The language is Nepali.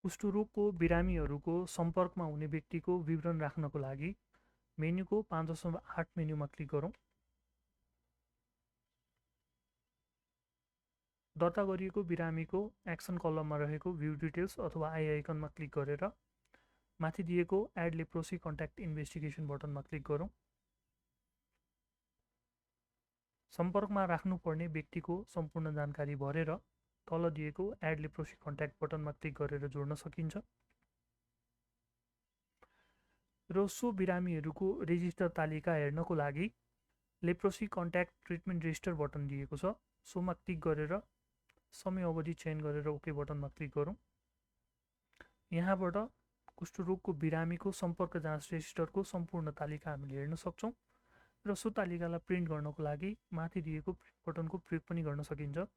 कुष्ठरोगको बिरामीहरूको सम्पर्कमा हुने व्यक्तिको विवरण राख्नको लागि मेन्युको 5.8 मेन्युमा क्लिक गरौँ। दर्ता गरिएको बिरामीको एक्सन कलममा रहेको भ्यू डिटेल्स अथवा आई आइकनमा क्लिक गरेर माथि दिएको एड लेप्रोसी कन्ट्याक्ट इन्भेस्टिगेसन बटनमा क्लिक गरौँ। सम्पर्कमा राख्नुपर्ने व्यक्तिको सम्पूर्ण जानकारी भरेर तल दिएको एड लेप्रोसी कन्ट्याक्ट बटनमा क्लिक गरेर जोड्न सकिन्छ र सो बिरामीहरूको रेजिस्टर तालिका हेर्नको लागि leprosy contact treatment register button दिएको छ, सोमा क्लिक गरेर समय अवधि चयन गरेर ओके बटनमा क्लिक गरौँ। यहाँबाट कुष्ठरोगको बिरामीको सम्पर्क जाँच रेजिस्टरको सम्पूर्ण तालिका हामीले हेर्न सक्छौँ र सो तालिकालाई प्रिन्ट गर्नको लागि माथि दिएको बटनको प्रयोग पनि गर्न सकिन्छ।